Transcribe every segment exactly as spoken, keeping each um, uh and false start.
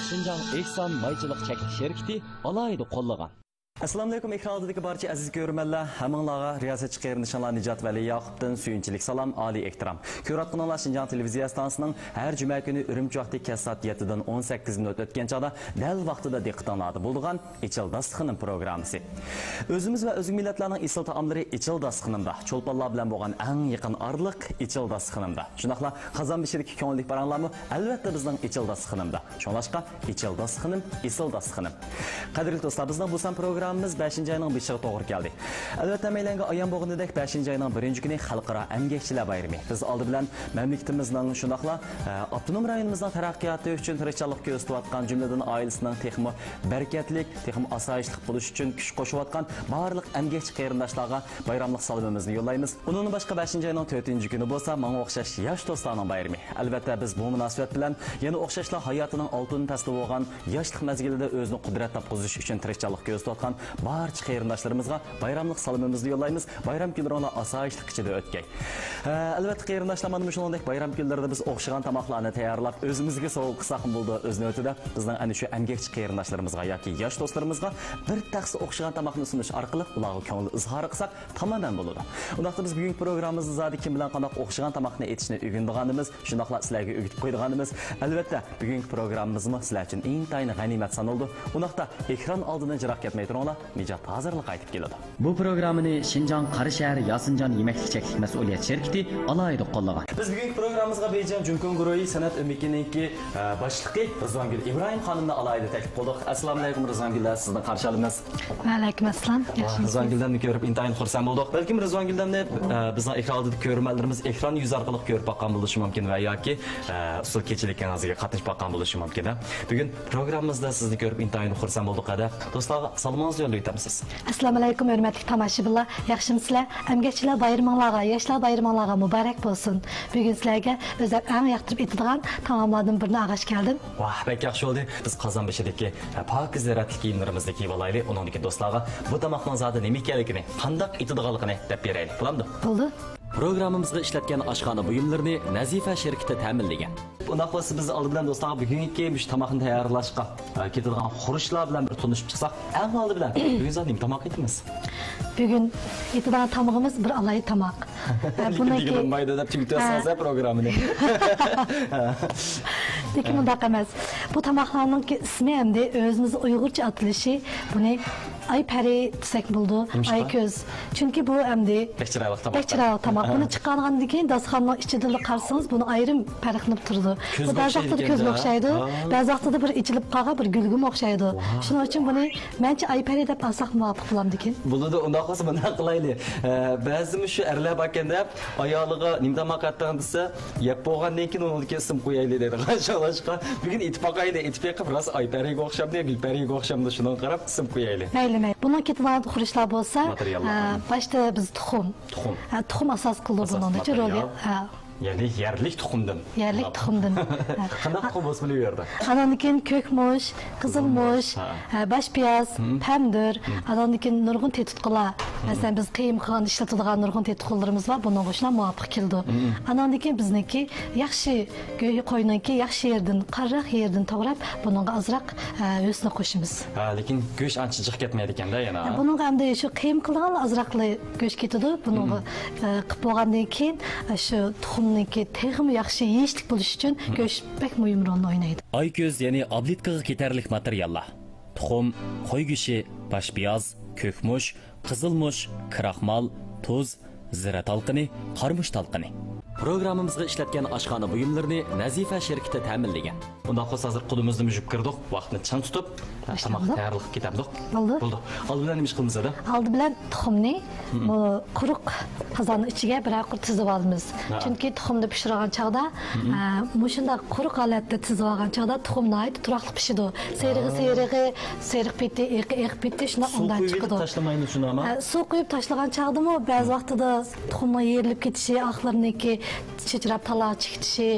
شىنجاڭ ئېھسان مايچىلىق چەكلىك شىركىتى ئالاھىدە قوللىغان. ئەسسالامۇئەلەيكۇم، ئېكران ئالدىدىكى بارچە ئەزىز كۆرۈرمەنلەر، ھەممىڭلارغا رىياسەتچى قېرىندىشىڭلار نىجات ۋەلى ياقۇپتىن سۆيۈنچىلىك سالام، ئالىي ئېھتىرام. كۆرۈۋاتقىنىڭلار شىنجاڭ تېلېۋىزىيە ئىستانسىسىنىڭ ھەر جۈمە كۈنى ئۈرۈمچى ۋاقتى كەچ سائەت يەتتىدىن ئون سەككىز مىنۇت ئۆتكەن چاغدا دەل ۋاقتىدا دىققىتىڭلاردا بولىدىغان ئېچىل داستىخىنىم پروگراممىسى. ئۆزىمىز ۋە ئۆزگە مىللەتلەرنىڭ ئېسىل تائاملىرى ئېچىل داستىخىنىمدا، چولپانلار بىلەن بولغان ئەڭ يېقىن ئارىلىق ئېچىل داستىخىنىمدا. شۇنداقلا قازان بېشىدىكى كۆڭۈللۈك پاراڭلارمۇ ئەلۋەتتە بىزنىڭ ئېچىل داستىخىنىمدا. شۇڭلاشقا ئېچىل داستىخىنىم، ئېسىل داستىخىنىم. قەدىرلىك دوستلار، بىزنىڭ بۇ سان پروگراممىمىز بەشىنچى ئاينىڭ بېشىغا توغرا كەلدى. ئەلۋەتتە، ھەممەيلەنگە ئايان بولغىنىدەك، بەشىنچى ئاينىڭ بىرىنچى كۈنى خەلقئارا ئەمگەكچىلەر بايرىمى. بىز ئالدى بىلەن مەملىكىتىمىزنىڭ، شۇنداقلا، ئە، ئاپتونوم رايونىمىزنىڭ تەرەققىياتى ئۈچۈن تىرىشچانلىق كۆرسىتىۋاتقان، جۈملىدىن ئائىلىسىنىڭ تېخىمۇ بەرىكەتلىك، تېخىمۇ ئاسايىشلىق بولۇشى ئۈچۈن كۈچ قوشۇۋاتقان بارلىق ئەمگەكچى قېرىنداشلارغا بايراملىق سالىمىمىزنى يوللايمىز. ئۇنىڭدىن باشقا، بەشىنچى ئاينىڭ تۆتىنچى كۈنى بولسا ماڭا ئوخشاش ياش دوستلارنىڭ بايرىمى. ئەلۋەتتە، بىز بۇ مۇناسىۋەت بىلەن يەنە ئوخشاشلا ھاياتىنىڭ ئالتۇن پەسلى بولغان ياشلىق مەزگىلىدە ئۆزىنى قۇدرەت تاپقۇزۇش ئۈچۈن تىرىشچانلىق كۆرسىتىۋاتقان بارچە قېرىنداشلىرىمىزغا بايراملىق سالىمىمىزنى يوللايمىز. بايرام كۈنلىرىڭلار ئاسايىشلىق ئىچىدە ئۆتكەي. ھە، ئەلۋەتتە، قېرىنداشلار، مانا مۇشۇنىڭدەك بايرام كۈنلىرىدە بىز ئوخشىغان تاماقلارنى تەييارلاپ، ئۆزىمىزگە سوۋغا قىلساقمۇ بولىدۇ. ئۆز نۆۋىتىدە بىزنىڭ ئەنە شۇ ئەمگەكچى قېرىنداشلىرىمىزغا ياكى ياش دوستلىرىمىزغا بىر تەخسە ئوخشىغان تاماقنى سۇنۇش ئارقىلىق ئۇلارغا كۆڭۈل ئىزھارى قىلساق، تامامەن بولىدۇ. ئۇنداقتا بىز بۈگۈنكى پروگراممىمىزدا زادى كىم بىلەن قانداق ئوخشىغان تاماقنى ئېتىشنى ئۆگىنىدىغانىمىز، شۇنداقلا سىلەرگە ئۆگىتىپ قويىدىغانىمىز، ئەلۋەتتە، بۈگۈنكى پروگراممىمىزمۇ سىلەر ئۈچۈن ئىنتايىن غەنىيمەت سانىلىدۇ. ئۇنداقتا ئېكران ئالدىدىن يىراق كەتمەي تۇرۇڭلار، نىجات ھازىرلا قايتىپ كېلىدۇ. بۇ پروگراممىنى شىنجاڭ قاراشەھەر ياسىنجان يېمەكلىك چەكلىك مەسئۇلىيەت شىركىتى ئالاھىدە قوللىغان. بىز بۈگۈنكى پروگراممىمىزغا بېيجىڭ جۈڭكۇڭ گۇرۇھى سەنئەت ئۆمىكىنىڭكى، ئە، باشلىقى رىزۋانگۈل ئىبراھىم خانىمنى ئالاھىدە تەكلىپ قىلدۇق. ئەسسالامۇئەلەيكۇم، رىزۋانگۈل، سىزنى قارشى ئالىمىز. ۋەئەلەيكۇم ئەسسالام. ياخشىمۇسىز؟ رىزۋانگۈلدەمنى كۆرۈپ ئىنتايىن خۇرسەن بولدۇق. بەلكىم رىزۋانگۈلدەمنى، ئە، بىزنىڭ ئېكران ئالدىدا كۆرۈرمەنلىرىمىز ئېكران يۈزى ئارقىلىق كۆرۈپ باققان بولۇشى مۇمكىن ۋە ياكى، ئە، ئۇسسۇل كېچىلىكىڭىزگە قاتنىشىپ باققان بولۇشى مۇمكىن. بۈگۈن پروگراممىمىزدا سىزنى كۆرۈپ ئىنتايىن خۇرسەن بولدۇق ھەدە. دوستلارغا سالىمىڭىزنى يوللىۋېتەمسىز؟ ئەسسالامۇئەلەيكۇم، ھۆرمەتلىك تاماشىبىنلار. ياخشىمۇسىلەر؟ ئەمگەكچىلەر بايرىمىڭلارغا، ياشلار بايرىمىڭلارغا مۇبارەك بولسۇن. بۈگۈن سىلەرگە ئۆزۈم ئەڭ ياقتۇرۇپ ئېتىدىغان تائاملاردىن بىرنى ئالغاچ كەلدىم. ۋاھ، بەك ياخشى بولدى. بىز قازان بېشىدىكى، ھە، پاكىز زىرائەتلىك كىيىملىرىمىزنى كىيىۋالايلى. ئۇنىڭدىن كېيىن دوستلارغا بۇ تاماقنىڭ زادى نېمە ئىكەنلىكىنى، قانداق ئېتىدىغانلىقىنى دەپ بېرەيلى. بولامدۇ؟ بولدى. پروگراممىمىزغا ئىشلەتكەن ئاشخانا بۇيۇملىرىنى نەزىفە شىركىتى تەمىنلىگەن. ئۇنداق بولسا، بىز ئالدى بىلەن دوستلارغا بۈگۈنكى مۇشۇ تاماقنى تەييارلاشقا، ئە، كېتىدىغان خۇرۇچلار بىلەن بىر تونۇشۇپ چىقساق. ئەڭ ئالدى بىلەن بۈگۈن زادى نېمە تاماق ئېتىمىز؟ بۈگۈن ئېتىدىغان تامىقىمىز بىر ئالاھىدە تاماق. ئە، لېكىن بۇنىڭكى دېگىلى بولمايدۇ دەپ تۈگىتىۋەتسىڭىز، ھە، پروگراممىنى. لېكىن مۇنداق ئەمەس. بۇ تاماقلارنىڭكى ئىسمى ئەمدى ئۆزىمىزنىڭ ئۇيغۇرچە ئاتىلىشى، بۇنى ئاي پەرى دېسەك بولىدۇ، نېمىشقا؟ ئاي كۆز. چۈنكى بۇ ئەمدى بەك چىرايلىق تاماق. بەك چىرايلىق تاماق. بۇنى چىقارغاندىن كېيىن داستىخاننىڭ ئىچىدىلا قارىسىڭىز، بۇنى ئايرىم پەرقلىنىپ تۇرىدۇ. بۇ بەزى ۋاقتىدا كۆزگە ئوخشايدۇ، بەزى ۋاقتىدا بىر ئېچىلىپ قالغان بىر گۈلگىمۇ ئوخشايدۇ. شۇنىڭ ئۈچۈن بۇنى مەنچە ئاي پەرى دەپ ئالساق مۇۋاپىق بولامدىكىن؟ بولىدۇ، ئۇنداق بولسا مۇنداق قىلايلى. ئە، بەزىدە مۇشۇ ئەرلەر باركەندە، ئايالىغا نېمە تاماق ئەتتىڭ دېسە، يەپ بولغاندىن كېيىن ئۇنىڭدىكى ئىسىم قويايلى دەيدىغان. شۇڭلاشقا بۈگۈن ئېتىپ باقايلى، ئېتىپ بېقىپ، راست ئاي پەرىگە ئوخشامدۇ، گۈل پەرىگە ئوخشامدۇ، شۇنىڭغا قاراپ ئىسىم قويايلى. مەيلى، مەيلى. بۇنىڭ كېتىدىغان خۇرۇچلار بولسا، ماتېرىياللار. ئە، باشتا بىز تۇخۇم. تۇخۇم. ئە، تۇخۇم ئاساس قىلىدۇ بۇنىڭدا. ئاساسىي ماتېرىيال. ھە. يەنى يەرلىك تۇخۇمدىن. يەرلىك تۇخۇمدىن. ھە. قانداق تۇخۇم بولسا بولۇۋەردى. ئاناندىن كېيىن كۆك مۇچ، قىزىل مۇچ، ھە. ھە، باش پىياز، پەمىدۇر، ئاناندىن كېيىن نۇرغۇن تېتىتقۇلار. مەسىلەن، بىز قىيما قىلغان ئىشلىتىدىغان نۇرغۇن تېتىتقۇلىرىمىز بار، بۇنىڭغا شۇنداق مۇۋاپىق كېلىدۇ. ئاناندىن كېيىن بىزنىڭكى ياخشى گۆ-، قوينىڭكى ياخشى يېرىدىن، قارىراق يېرىدىن توغراپ، بۇنىڭغا ئازراق، ھە، ھۆسنى قوشىمىز. ھە، لېكىن گۆش ئانچە جىق كەتمەيدىكەن-دە يەنە. ھە، بۇنىڭغا ئەمدى شۇ قىيما قىلىدىغانلا ئازراقلا گۆش كېتىدۇ. بۇنىڭغا، ئە، قىپ بولغاندىن كېيىن، ئە، شۇ تۇخۇمنىڭكى تېخىمۇ ياخشى يېيىشلىك بولۇشى ئۈچۈن گۆش بەك مۇھىم رولنى ئوينايدۇ. ئاي كۆز، يەنى ئابلىتكىغا كېتەرلىك ماتېرىياللار: تۇخۇم، قوي گۆشى، باش پىياز، كۆك مۇچ، قىزىل مۇچ، كراخمال، تۇز، زىرە تالقىنى، قارىمۇچ تالقىنى. پروگراممىمىزغا ئىشلەتكەن ئاشخانا بۇيۇملىرىنى نەزىفە شىركىتى تەمىنلىگەن. ئۇنداق بولسا، ھازىر قولىمىزنى يۇيۇپ كىردۇق، ۋاقىتنى چىڭ تۇتۇپ، تاماق تەييارلىققا كېتەمدۇق. بولدى. بولدى. ئالدى بىلەن نېمە ئىش قىلىمىز ھەدە؟ ئالدى بىلەن تۇخۇمنى بۇ قۇرۇق قازاننىڭ ئىچىگە بىرەر قۇر تىزىۋالىمىز. ھە. چۈنكى تۇخۇمنى پىشۇرغان چاغدا، ئە، مۇشۇنداق قۇرۇق ھالەتتە تىزىۋالغان چاغدا تۇخۇم ناھايىتى تۇراقلىق پىشىدۇ. سېرىغى سېرىغى، سېرىق پېتى، ئېقى ئېقى پېتى، شۇنداق ئوڭداي چىقىدۇ. سۇ قۇيۇپ تاشلىمايمىز شۇنداقمۇ؟ ئە، سۇ قۇيۇپ تاشلىغان چاغدىمۇ بەزى ۋاقتىدا تۇخۇمنىڭ يېرىلىپ كېتىشى، ئاقلىرىنىڭكى چىچىراپ تالاغا چىقىشى،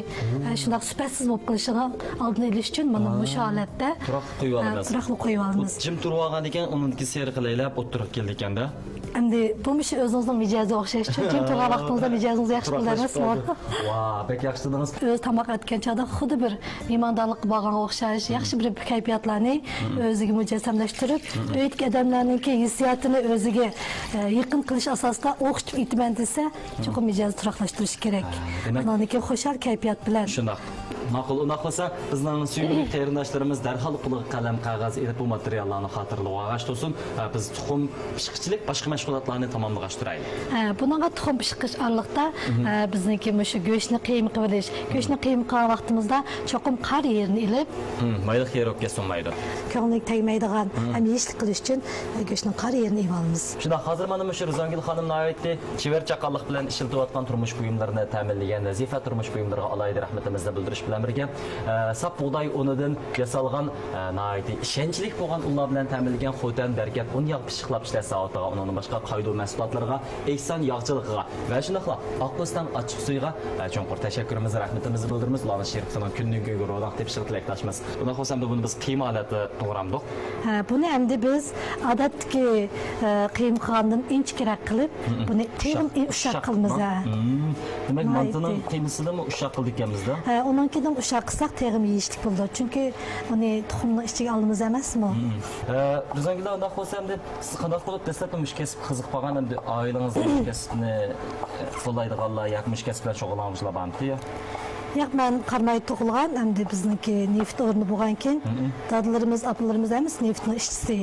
ئە، شۇنداق سۈپەتسىز بولۇپ قېلىشىنىڭ ئالدىنى ئېلىش ئۈچۈن مانا مۇشۇ ھالەتتە تۇراقلىق قويۇۋالىمىز. ئە، تۇراقلىق قويۇۋالىمىز. جىم تۇرۇۋالغاندىن كېيىن ئۇنىڭدىكى سېرىقى لەيلەپ ئوتتۇرىغا كېلىدىكەن-دە. ئەمدى بۇ مۇشۇ ئۆزىڭىزنىڭ مىجەزىگە ئوخشاش. چۈنكى تۇرغان ۋاقتىڭىزدا مىجەزىڭىز ياخشى بولىدۇ ئەمەسمۇ؟ ۋا، بەك ياخشى دېدىڭىز. ئۆزى تاماق ئەتكەن چاغدا خۇددى بىر مېھماندارلىققا بارغانغا ئوخشاش، ياخشى بىر كەيپىياتلارنى ئۆزىگە مۇجەسسەملەشتۈرۈپ، ئۆيدىكى ئادەملەرنىڭكى ھېسسىياتىنى ئۆزىگە، ئە، يېقىن قىلىش ئاساسىدا ئوخشىتىپ ئېيتىمەن دېسە، چوقۇم مىجەزنى تۇراقلاشتۇرۇش كېرەك. دېمەك، ئۇنىڭدىن كېيىن خۇشال كەيپىيات بىلەن. شۇنداق. ماقۇل، ئۇنداق بولسا، بىزنىڭ سۆيۈملۈك قېرىنداشلىرىمىز دەرھال قولىغا قەلەم، قەغەز ئېلىپ، بۇ ماتېرىياللارنى خاتىرىلەپ ئالغاچ تۇرسۇن. ھە، بىز تۇخۇم پىشقىچىلىك باشقا مەشغۇلاتلارنى تاماملىغاچ تۇرايلى. ھە، بۇنىڭغا تۇخۇم پىشقىش ئارىلىقتا، ھە، بىزنىڭكى مۇشۇ گۆشنى قىيما قىلىۋېلىش. گۆشنى قىيما قىلغان ۋاقتىمىزدا چوقۇم قار يېرىنى ئېلىپ، مايلىق يېرى بولۇپ كەتسە بولمايدۇ. كۆڭلىگە تەگمەيدىغان ھەم يېيىشلىك قىلىش ئۈچۈن، ھە، گۆشنىڭ قار يېرىنى ئېلىۋالىمىز. شۇنداق، ھازىر مانا مۇشۇ رىزۋانگۈل خانىم ناھايىتى چېۋەر چاققانلىق بىلەن ئىشلىتىۋاتقان تۇرمۇش بۇيۇملىرىنى تەمىنلىگەن نەزىپە تۇرمۇش بۇيۇملىرىغا ئالاھىدە رەھمىتىمىزنى بىلدۈرۈش بىلەن بىرگە، ئە، ساپ بۇغداي ئۇنىدىن ياسالغان، ئە، ناھايىتى ئىشەنچلىك بولغان ئۇنلار بىلەن تەمىنلىگەن خوتەن بەرىكەت ئۇن ياغ پىششىقلاپ ئىشلەش زاۋۇتىغا، ئۇنىڭدىن باشقا قايدۇ مەھسۇلاتلىرىغا، ئېھسان ياغچىلىقىغا ۋە شۇنداقلا ئاقئۆستەڭ ئاچچىق سۈيىگە، ئە، چوڭقۇر تەشەككۈرىمىزنى، رەھمىتىمىزنى بىلدۈرىمىز. ئۇلارنىڭ شېرىپىسىنىڭ كۈندىن-كۈنگە روناق تېپىشىغا تىلەكداشمىز. ئۇنداق بولسا ئەمدى بۇنى بىز قىيما ھالەتتە توغرامدۇق؟ ھە، بۇنى ئەمدى بىز ئادەتتىكى، ئە، قىيما قىلغاندىن ئىنچىكىرەك قىلىپ، بۇنى تېخىمۇ ئۇششاق قىلىمىز، ھە. دېمەك، ناھايىتى. مانتىنىڭ قىيمىسىدىنمۇ ئۇششاق قىلىدىكەنمىز-دە؟ ھە، ئۇنىڭكىدىن ئۇششاق قىلساق تېخىمۇ يېيىشلىك بولىدۇ. چۈنكى ئۇنى تۇخۇمنىڭ ئىچىگە ئالىمىز ئەمەسمۇ؟ ئە، رىزۋانگۈل، ئۇنداق بولسا ئەمدى سىز قانداق قىلىپ دەسلەپتە مۇشۇ كەسىپكە قىزىقىپ قالغان، ئەمدى ئائىلىڭىزدە مۇشۇ كەسىپنى، ئە، قوللايدىغانلار ياكى مۇشۇ كەسىپ بىلەن شۇغۇللانغۇچىلار بارمىدى يا؟ ياق، مەن قارامايدا تۇغۇلغان، ئەمدى بىزنىڭكى نېفىت ئورنى بولغانكىن، دادىلىرىمىز، ئاپىلىرىمىز ھەممىسى نېفىتنىڭ ئىشچىسى.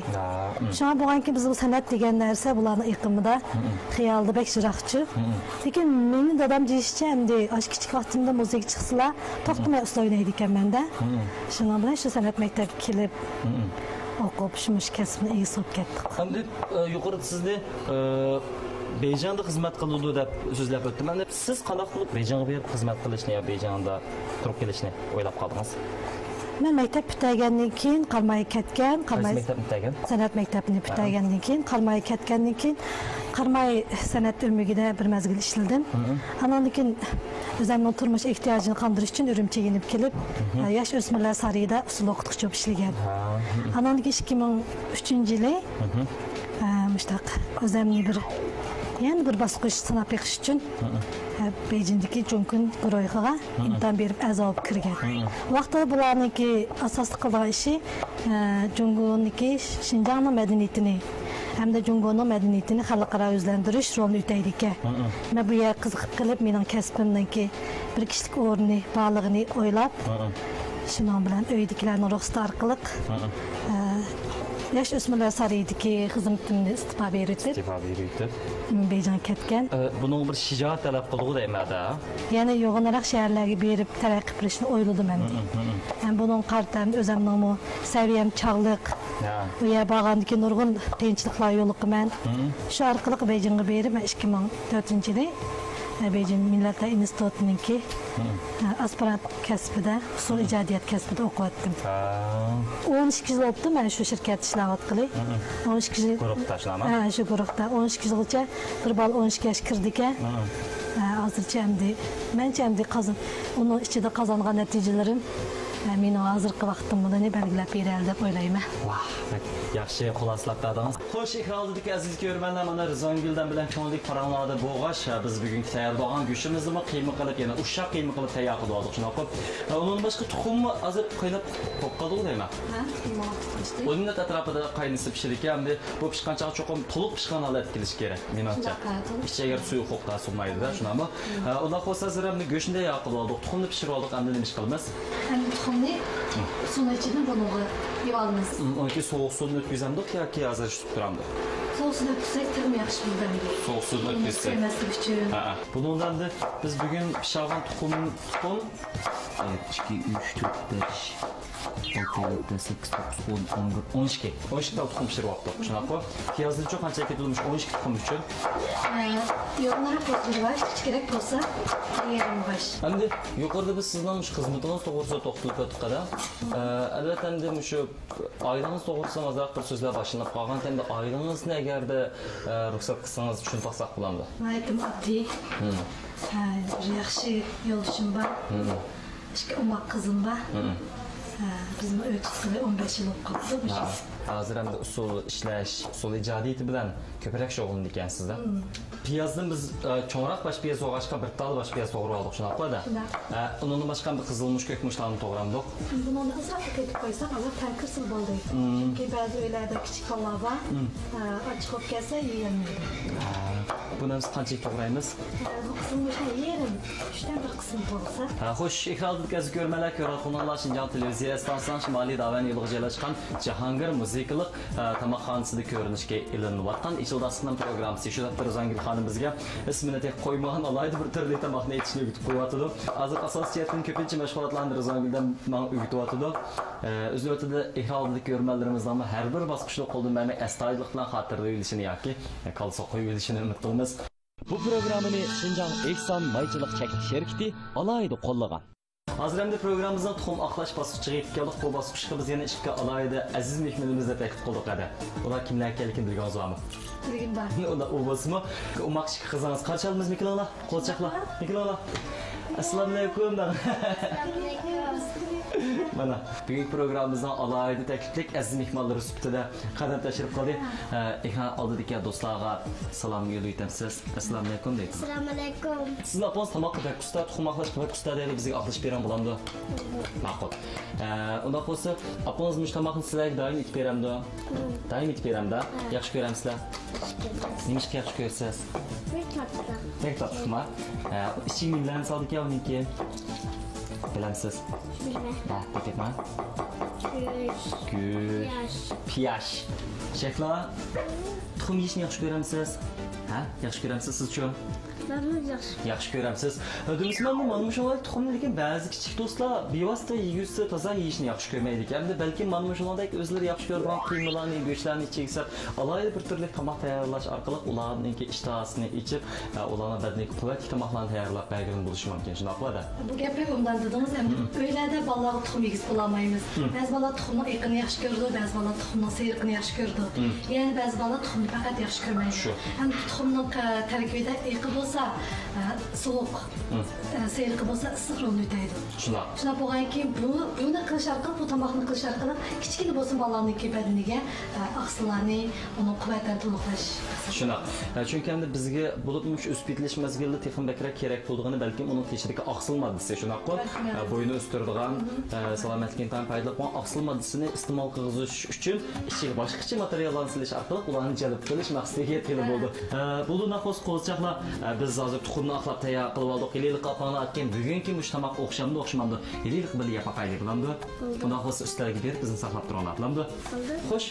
شۇڭا بولغانكىن بىز بۇ سەنئەت دېگەن نەرسە بۇلارنىڭ ئېقىمىدا، خىيالىدا بەك يىراقچۇ. لېكىن مېنىڭ دادام دېيىشىچە، ئەمدى ئاشۇ كىچىك ۋاقتىمدا مۇزىكا چىقسىلا، توختىماي ئۇسسۇل ئوينايدىكەنمەن-دە. شۇنىڭ بىلەن شۇ سەنئەت مەكتەپكە كېلىپ، ئوقۇپ، شۇ مۇشۇ كەسىپنىڭ ئىگىسى بولۇپ كەتتۇق. ئەمدى، ئە، يۇقىرىدا سىزنى، ئە، بېيجىڭدا خىزمەت قىلىدۇ دەپ سۆزلەپ ئۆتتۈم. ئەمدى سىز قانداق بولۇپ بېيجىڭغا بېرىپ خىزمەت قىلىشنى يا بېيجىڭدا تۇرۇپ كېلىشنى ئويلاپ قالدىڭىز؟ مەن مەكتەپ پۈتتۈرگەندىن كېيىن قارامايغا كەتكەن، قايسى قاراماي مەكتەپنى پۈتتۈرگەن؟ سەنئەت مەكتەپنى پۈتتۈرگەندىن كېيىن، قارامايغا كەتكەندىن كېيىن، قاراماي سەنئەت ئۆمىكىدە بىر مەزگىل ئىشلىدىم. ئاناندىن كېيىن ئۆزۈمنىڭ تۇرمۇش ئېھتىياجىنى قاندۇرۇش ئۈچۈن ئۈرۈمچىگە يېنىپ كېلىپ، ياش ئۆسمۈرلەر سارىيىدا ئۇسسۇل ئوقۇتقۇچى بولۇپ ئىشلىگەن. ئاناندىن كېيىن ئىككى مىڭ ئۈچىنچى يىلى، ئە، مۇشتاق ئۆزۈمنى بىر، يەنە بىر باسقۇچ سىناپ بېقىش ئۈچۈن، ئە، بېيجىڭدىكى جۇڭكۇن گۇرۇھىغا ئىمتىھان بېرىپ ئەزا بولۇپ كىرگەن. ۋاقتىدا بۇلارنىڭكى ئاساسلىق قىلىدىغان ئىشى، ئە، جۇڭگونىڭكى شىنجاڭنىڭ مەدەنىيىتىنى ھەمدە جۇڭگونىڭ مەدەنىيىتىنى خەلقئارا يۈزلەندۈرۈش رولىنى ئۆتەيدىكەن. مەن بۇ يەرگە قىزىقىپ قېلىپ، مېنىڭ كەسپىمنىڭكى بىر كىشىلىك ئورنى بارلىقىنى ئويلاپ، شۇنىڭ بىلەن ئۆيدىكىلەرنىڭ رۇخسىتى ئارقىلىق، ئە، ياش ئۆسمۈرلەر سارىيىدىكى خىزمىتىمنى ئىستېپا بېرىۋېتىپ، ئىستېپا بېرىۋېتىپ. بېيجىڭغا كەتكەن. ئە، بۇنىڭغا بىر شىجائەت تەلەپ قىلىدىغۇ دەيمەن-دە. يەنە يۇقىرىراق شەھەرلەرگە بېرىپ تەرەققىي قىلىشنى ئويلىدىم ئەمدى. ھەم بۇنىڭغا قارىتا ئەمدى ئۆزۈمنىڭمۇ سەۋىيەم چاغلىق. ئۇ يەرگە بارغاندىن كېيىن نۇرغۇن قىيىنچىلىقلارغا يولۇقىمەن. شۇ ئارقىلىق بېيجىڭغا بېرىپ، مەن ئىككى مىڭ تۆتىنچى يىلى، ئە، بېيجىڭ مىللەتلەر ئىنستىتۇتىنىڭكى، ئە، ئاسپىرانت كەسپىدە، ئۇسسۇل ئىجادىيەت كەسپىدە ئوقۇۋاتتىم. ئون ئىككى يىل بولۇپتۇ مەن شۇ شىركەتتە ئىشلەۋاتقىلى. ئون ئىككى يىل. گۇرۇھتا شۇنداقمۇ؟ ھە، شۇ گۇرۇھتا. ئون ئىككى يىلغىچە بىر بالا ئون ئىككى ياشقا كىردىكەن. ھە، ھازىرچە ئەمدى، مەنچە ئەمدى قازان-، ئۇنىڭ ئىچىدە قازانغان نەتىجىلىرىم، ھە، مېنىڭ ھازىرقى ۋاقتىمنى بەلگىلەپ بېرەلى دەپ ئويلايمەن. ۋاھ، بەك ياخشى خۇلاسىلاپ بەردىڭىز. خوش، ئېكران ئالدىدىكى ئەزىز كۆرۈرمەنلەر، مانا رىزۋانگۈلدىن بىلەن كۆڭۈللۈك پاراڭلاردا بولغاچ، بىز بۈگۈنكى تەييارلىغان گۆشىمىزنىمۇ قىيما قىلىپ، يەنە ئۇششاق قىيما قىلىپ تەييار قىلىپ ئالدۇق، شۇنداققۇ؟ ئۇنىڭدىن باشقا تۇخۇممۇ ھازىر قايناپ بولۇپ قالدىغۇ دەيمەن. ھە، تۇخۇممۇ قايناپ قالدى. ئون مىنۇت ئەتراپىدا قاينىسا پىشىدىكەن، ئەمدى بۇ پىشقان چاغدا چوقۇم تولۇق پىشقان ھالەتتە كېلىشى كېرەك، مېنىڭچە. شۇنداق، ھە، تولۇق. ئىچى ئەگەر سۈيى قوپتا سولمايدۇ-دە، شۇنداقمۇ؟ ھە، ئۇنداق بولسا ھازىر ئەمدى گۆشنى تەييار قىلىپ ئالدۇق، تۇخۇمنى پىشۇرۇپ ئالدۇق، ئەمدى نېمە ئىش قىلىمىز؟ ئەمدى تۇخۇمنى سۇنىڭ ئىچىدىن بۇنىڭغا ئېلىۋالىمىز. ئۇنىڭكى سوغۇق سۇدىن ئۆتكۈزەمدۇق ياكى ھازىر تۇرامدۇ؟ سوغۇق سۇدىن ئۆتكۈزسەك تېخىمۇ ياخشى بولىدۇ. سوغۇق سۇدىن ئۆتكۈزسەك. كۆيمەسلىك ئۈچۈن. ھە، ھە. بۇنىڭدا ئەمدى بىز بۈگۈن پىشىرغان تۇخۇم، تۇخۇم. بىر، ئىككى، ئۈچ، تۆت، بەش، ئالتە، يەتتە، سەككىز، توققۇز، ئون، ئون بىر، ئون ئىككى. ئون ئىككى تال تۇخۇم پىشىرىۋاپتۇق، شۇنداققۇ؟ پىيازنىچۇ قانچە كېتىدۇ؟ ئون ئىككى تۇخۇم ئۈچۈن. ئە، يۇقىرى بولسا بىر باش، كىچىكرەك بولسا بىر يېرىم باش. ئەمدى يۇقىرىدا بىز سىزنىڭ مۇشۇ خىزمىتىڭىز توغرىسىدا توختىلىپ ئۆتتۇق-دە. ئە، ئەلۋەتتە، ئەمدى مۇشۇ ئائىلىڭىز توغرىسىدا ئازراق بىر سۆزلەر باشلىنىپ قالغان. ئەمدى ئائىلىڭىزنى ئەگەردە، ئە، رۇخسەت قىلسىڭىز چۈشىنىپ باقساق بولامدۇ؟ ناھايىتى ئاددىي. ھە، بىر ياخشى يولدىشىم بار. ئىككى ئوماق قىزىم بار. ھە، بىزمۇ ئۆتكىلى ئون بەش يىل بولۇپ قاپتۇ بۇ ھە، يىل. ھازىر ئەمدى ئۇسسۇل ئىشلەش، ئۇسسۇل ئىجادىيىتى بىلەن كۆپرەك شۇغۇللىنىدىكەنسىز-دە. مم. پىيازدىن بىز، ئە، چوڭراق باش پىياز بولغاچقا، بىر تال باش پىياز توغرىۋالدۇق، شۇنداقلا-دە؟ شۇنداق. ئە، ئۇنىڭدىن باشقا بىر قىزىلمۇچ، كۆكمۇچلارنى توغرامدۇق. بۇنىڭدا ئازراق كۆپۈرۈپ قويساق، ئازراق تەڭ كىرسىلا بولدى. مم. چۈنكى بەزى ئۆيلەردە كىچىك بالىلار بار. مم. ئە، ئاچچىق بولۇپ كەتسە يېيەلمەيدۇ. ھە، بۇنى بىز قانچىلىك توغرايمىز؟ ئە، بۇ قىزىلمۇچنى يېرىم، ئۈچتىن بىر قىسمى توغرىسا. ھە، خوش، ئېكران ئالدىدىكى ئەزىز كۆرۈرمەنلەر، كۆرۈۋاتقىنىڭلار شىنجاڭ تېلېۋىزىيە ئىستانسىسىنىڭ شىمالىي داۋەن يولىغا جايلاشقان جاھانگىر مۇزىكىلىق، ئە، تاماقخانىسىدا كۆرۈنۈشكە ئېلىنىۋاتقان ئېچىلدى ئاستىنىڭ پروگراممىسى. شۇ تاپتا رىزۋانگۈل خانىم بىزگە ئىسمىنى تېخى قويمىغان ئالاھىدە بىر تۈرلۈك تاماقنى ئېتىشنى ئۆگىتىپ قويۇۋاتىدۇ. ھازىر ئاساسىي جەھەتتىن كۆپىنچە مەشغۇلاتلارنى رىزۋانگۈلدىن ماڭا ئۆگىتىۋاتىدۇ. ئە، ئۆز نۆۋىتىدە ئېكران ئالدىدىكى كۆرۈرمەنلىرىمىزنىڭمۇ ھەر بىر باسقۇچلۇق قولدىن بەرمەك ئەستايىدىللىق بىلەن خاتىرىلىۋېلىشىنى ياكى كاللىسىغا قويۇۋېلىشىنى ئۈمىد قىلىمىز. بۇ پروگراممىنى شىنجاڭ ئېھسان مايچىلىق چەكلىك شىركىتى ئالاھىدە قوللىغان. ھازىر ئەمدى پروگراممىمىزنىڭ تۇخۇم ئاقلاش باسقۇچىغا يېتىپ كەلدۇق. بۇ باسقۇچقا بىز يەنە ئىككى ئالاھىدە ئەزىز مېھمىنىمىزنى تەكلىپ قىلدۇق ھەدە. ئۇلار كىملەر ئىكەنلىكىنى بىلگىنىڭىز بارمۇ؟ بىلگىنىم بار. ئۇلار ئۇ بولسىمۇ، ئوماق ئىككى قىزىڭىز قارشى ئالىمىز مىكىلىڭلار. قولچاقلار، مىكروفونلار. ئەسسالامۇئەلەيكۇم، داڭ. ئەسسالامۇئەلەيكۇم. مانا، بۈگۈنكى پروگراممىمىزنىڭ ئالاھىدە تەكلىپلىك ئەزىز مېھمانلىرى سۈپىتىدە قەدەم تەشرىپ قىلدى. ئە، ئېكران ئالدىدىكى دوستلارغا سالام يوللىۋېتەمسىز؟ ئەسسالامۇئەلەيكۇم دەيدۇ. ئەسسالامۇئەلەيكۇم. سىزنىڭ ئاپىڭىز تاماققا بەك ئۇستا، تۇخۇم ئاقلاشقا بەك ئۇستا دەيدۇ، بىزگە ئاقلىشىپ بېرىڭ، بولامدۇ؟ ماقۇل. ئە، ئۇنداق بولسا، ئاپىڭىز مۇشۇ تاماقنى سىلەرگە دائىم ئېتىپ بېرەمدۇ؟ دائىم ئېتىپ بېرەمدۇ؟ ياخشى كۆرەمسىلەر؟ نېمىشقا ياخشى كۆرىسىز؟ بەك تاتلىق. بەك تاتلىقما؟ ھە، ئىچىگە نېمىلەرنى سالىدىكەن ئۇنىڭكى؟ بىلەمسىز؟ بىلمەن. ھە، دىققەت قىلما. گۆش. گۆش. پىياز. پىياز. شەكلا. تۇخۇم يېيىشنى ياخشى كۆرەمسىز؟ ھە، ياخشى كۆرەمسىز سىزچۇ؟ مەنمۇ ياخشى. ياخشى كۆرەمسىز. ھە، دېمىسىمەنمۇ مانا مۇشۇنداق تۇخۇمنى، لېكىن بەزى كىچىك دوستلار بىۋاسىتە يېگۈسى تازا يېيىشنى ياخشى كۆرمەيدىكەن. ئەمدى بەلكىم مانا مۇشۇنىڭدەك ئۆزلىرى ياخشى كۆرىدىغان قىيمىلارنى، گۆشلەرنى ئىچىگە سېلىپ، ئالاھىدە بىر تۈرلۈك تاماق تەييارلاش ئارقىلىق ئۇلارنىڭكى ئىشتىھاسىنى ئېچىپ، ئە، ئۇلارنىڭ بەدىنىگە قۇۋۋەتلىك تاماقلارنى تەييارلاپ بەرگىلى بولۇشى مۇمكىن، شۇنداقلا-دە؟ بۇ گەپنى ئوبدان دېدىڭىز، ئەمدى ئۆيلەردە بالىلارغا تۇخۇم يېگۈزۈپ بولالمايمىز. بەزى بالىلار تۇخۇمنىڭ ئېقىنى ياخشى كۆرىدۇ، بەزى بالىلار تۇخۇمنىڭ سېرىقىنى ياخشى كۆرىدۇ. يەنە بەزى بالىلار تۇخۇمنى پەقەت ياخشى كۆرمەيدۇ. شۇ. ھەم تۇخۇمنىڭ، ئە، تەركىبىدە ئېقى بولسا، ئە، سوغۇق، ئە، سېرىقى بولسا ئىسسىق رولنى ئۆتەيدۇ. شۇنداق. شۇنداق بولغاندىن كېيىن بۇ، بۇنى قىلىش ئارقىلىق، بۇ تاماقنى قىلىش ئارقىلىق كىچىككىنە بولسىمۇ بالىلارنىڭكى بەدىنىگە، ئە، ئاقسىللارنى، ئۇنىڭ قۇۋۋەتلىرىنى تولۇقلاش. شۇنداق. ئە، چۈنكى ئەمدى بىزگە، بولۇپمۇ مۇشۇ ئۆسۈپ يېتىلىش مەزگىلىدە تېخىمۇ بەكرەك كېرەك بولىدىغىنى بەلكىم ئۇنىڭ تېشىدىكى ئاقسىل ماددىسى، شۇنداققۇ؟ ئە، بوينى ئۆستۈرىدىغان، ئە، سالامەتلىككە ئىنتايىن پايدىلىق بولغان ئاقسىل ماددىسىنى ئىستېمال قىلغۇزۇش ئۈچۈن ئىچىگە باشقىچە ماتېرىياللارنى سېلىش ئارقىلىق ئۇلارنى جەلپ قىلىش مەقسىتىگە يەتكىلى بولدى. ئە، بولدى، ئۇنداق بولسا قوزىچاقلار، ئە، بىز ھازىر تۇخۇمنى ئاقلاپ تەييار قىلىۋالدۇق. ھېلىلىقى ئاپاڭلار ئەتكەن بۈگۈنكى مۇشۇ تاماق ئوخشامدۇ، ئوخشىمامدۇ؟ ھېلىلىقى بىللە يەپ باقايلى، بولامدۇ؟ بولدى. ئۇنداق بولسا ئۈستەلگە بېرىپ بىزنى ساقلاپ تۇرۇڭلار، بولامدۇ؟ بولدى. خوش.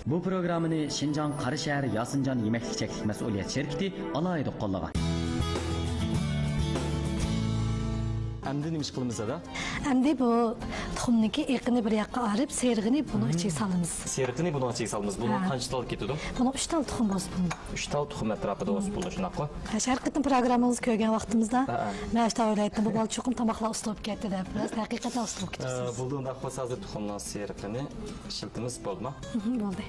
بۇ پروگراممىنى شىنجاڭ قاراشەھەر ياسىنجان يېمەكلىك چەكلىك مەسئۇلىيەت شىركىتى ئالاھىدە قوللىغان. ئەمدى نېمە ئىش قىلىمىز، دادا؟ ئەمدى بۇ تۇخۇمنىڭكى ئېقىنى بىر ياققا ئايرىپ، سېرىقىنى بۇنىڭ ئىچىگە سالىمىز. سېرىقىنى بۇنىڭ ئىچىگە سالىمىز. بۇنىڭ ھە. قانچە تال كېتىدۇ؟ بۇنىڭ ئۈچ تال تۇخۇم بولسا بولىدۇ. ئۈچ تال تۇخۇم ئەتراپىدا بولسا بولىدۇ، شۇنداققۇ؟ ھە، ھەر قېتىم پروگراممىڭىزنى كۆرگەن ۋاقتىمىزدا، ھە، ھە. مەن شۇنداق ئويلايتتىم، بۇ بالا چوقۇم تاماقلار ئۇستا بولۇپ كەتتى دەپ. راست، ھەقىقەتەن ئۇستا بولۇپ كېتىپسىز. ئە، بولدى، ئۇنداق بولسا ھازىر تۇخۇمنىڭ سېرىقىنى ئىشلىتىمىز، بولدىما؟ مھم، بولدى.